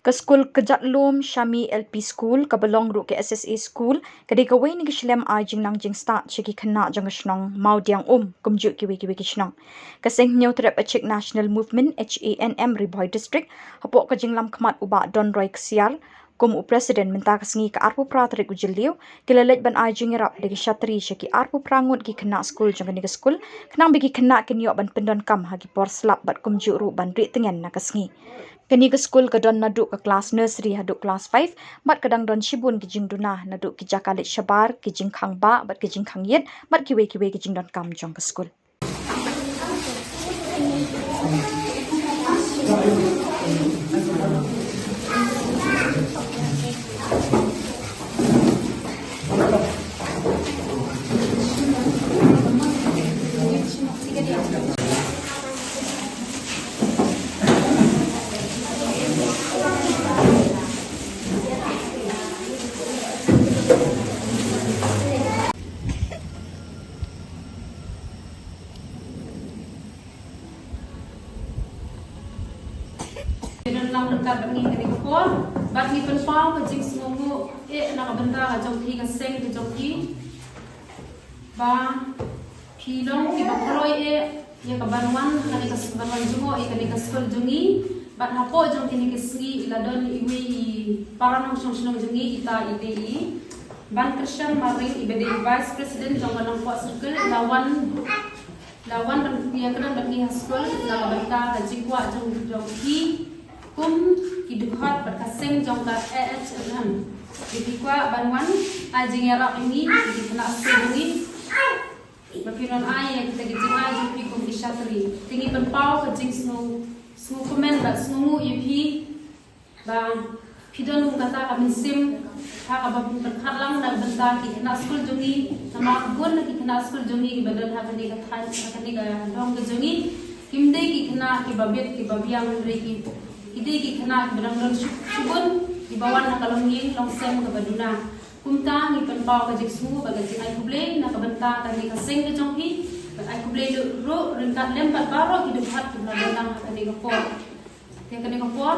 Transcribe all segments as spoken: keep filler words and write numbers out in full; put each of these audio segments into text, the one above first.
Ka skul Kjatlom Shami L P School, kaba long ruh ka S S A School, ka dei kawei na ki shlem ai jingnang jingstad sha ki khynnah jong ka shnong Mawdiangum, kumjuh kiwei kiwei ki shnong. Ka Seng Hynñiewtrep Achik National Movement, H A N M, Ri Bhoi District, hapoh ka jinglam khmat u Bah Donroy Ksiar, kum u President, mynta ka sngi ka arphew phra tarik u Jylliew, ki la leit ban ai jingïarap da ki shatri sha ki arphew phra ngut ki khynnah skul jong kane ka skul, khnang ba ki khynnah kin ïoh ban pyndonkam ha ki por slap bad kumjuh ruh ban rieh tngen na ka sngi. Kane ka skul ka don naduh ka klas nursery haduh klas five, bad ka dang don shibun ki jingduna naduh ki jaka leit shabar, ki jingkhang bah bad ki jingkhang ïit, bad kiwei kiwei ki jingdonkam jong ka skul. Ngi don lang ryngkat bad ngi kane ka por, bad ngi pynpaw ka jingsngewnguh eh na ka bynta ka jong phi, ka seng ka jong phi, ba phi long kiba kloi eh ïa ka ban wan ha kane ka, ban wan jngoh ïa kane ka skul jong ngi. Bad hapoh jong kine ki sngi i la don iwei i para nongshong shnong jong ngi, ita i dei i Bankyrshan Marring, iba dei i Vice President jong ka Nongpoh Circle, la wan, la wan ban ïakren bad ngi ha skul na ka bynta ka jingkwah jong, jong ki kum ki dkhot bad ka seng jong ka A H N M. Ki kwah ban wan ai jingïarap ïa ngi, ïa ki khynnah skul jong ngi, ba phin wan ai ïa kita ki jingai jong phi kum ki shatri. Te ngi pynpaw ka jingsngew, sngewkmen bad sngewnguh ïa phi ba phi don kum kata ka mynsiem ha kaba phin pyrkhat lang na ka bynta ki khynnah skul jong ngi. Namar bun na ki khynnah skul jong ngi kiba don ha kane ka thaiñ, ha kane ka dong ka jong ngi, kim dei ki khynnah kiba bit kiba biang, hynrei ki, ki dei ki khynnah kiba dang don shu-, shibun kiba wan na ka longïing longsem kaba duna. Kumta ngi pynpaw ka jingsngew bad ka jingai khublei na ka bynta kane ka seng ka jong phi. Bad ai khublei ruh, ruh ryngkat lem bad baroh ki dkhot kiba la don lang ha kane ka por. Te kane ka por,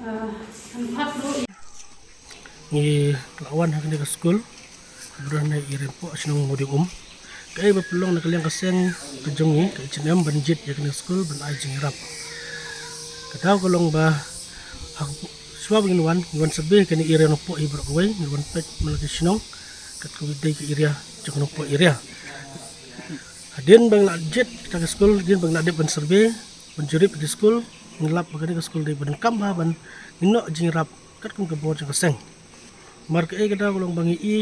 ah, kan khat ruh. Ngi la wan ha kane ka skul, bad na i Ri Nongpoh shnong Mawdiangum. Kaei ba pynlong na ka liang ka seng ka jong ngi, ka H A N M, ban jied ïa kane ka skul ban ai jingïarap. Ka daw ka long ba ha, shuwa ba ngin wan, ngin wan survey kane area Nongpoh hi baroh kawei, ngin wan peit man la ki shnong, kat kawei dei ka area jong ka Nongpoh area. Hadien ba ngi la jied kita ki skul, hadien ba ngi la dep ban survey, ban jurip ïa ki skul, ngi lap ba kane ka skul dei ba donkam bha ban ngin noh jingïarap katkum ka bor jong ka seng. Namar kaei ka daw ka long ba ngi i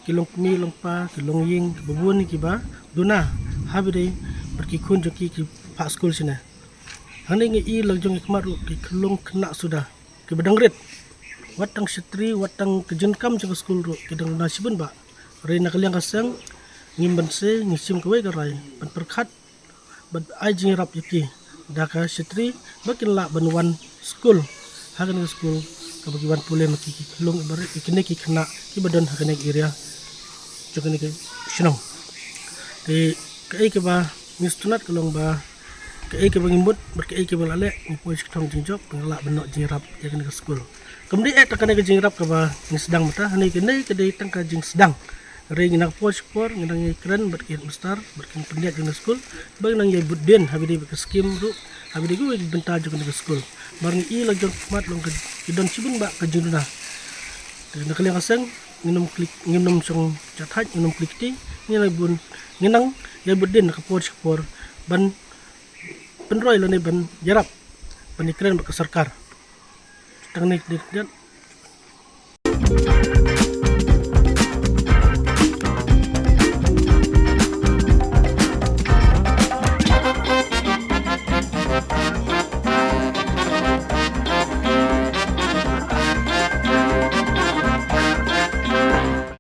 ki longkmie longkpa, ki longïing, kiba bun kiba duna ha ba dei bad ki khun jong ki ki phah skul shane. Hangne ngi i la jong ki khmat ruh ki khyllung khynnah suda kiba dang rit. Wat tang shatri, wat tang ka jingkam jong ka skul ruh ki dang duna shibun bah. Hynrei na ka liang ka seng ngim banse, ngi shim kawei ka rai ban pyrkhat bad ai jingïarap ïa ki da ka shatri ba kin lah ban wan skul ha kane ka skul kaba ki wan pule ma ki, ki khyllung ba rit, kine ki khynnah kiba don ha kane ka area jong kane ka shnong. Te kaei kaba ngi sngewtynnat ka long ba kaei kaba ngi mut bad kaei kaba la leh, ngi poi shi thong jingjop ba ngi lah ban noh jingïarap ïa kane ka skul. Kam dei eh tang kane ka jingïarap kaba ngi sdang mynta, hangne kane ka dei tang ka jingsdang. Hynrei ngi nang por shi por ngi nang ïakren bad ki headmaster bad ki pynïaid jong ka skul ba ngi nang ïai bud dien ha ba dei bad ka skim ruh, ha ba dei kiwei ki bynta jong kane ka skul. Namar ngi i la jong khmat long ka, ki don shibun bah ka jingduna. Te na ka liang ka seng ngin ym klik, ngin ym shong jahthait, ngin ym klik kti, ngi la bun, ngi nang ïai bud dien na ka por shi por ban pynroi lane ban ïarap ban ïakren bad ka sorkar. Tang ne, ne, ne.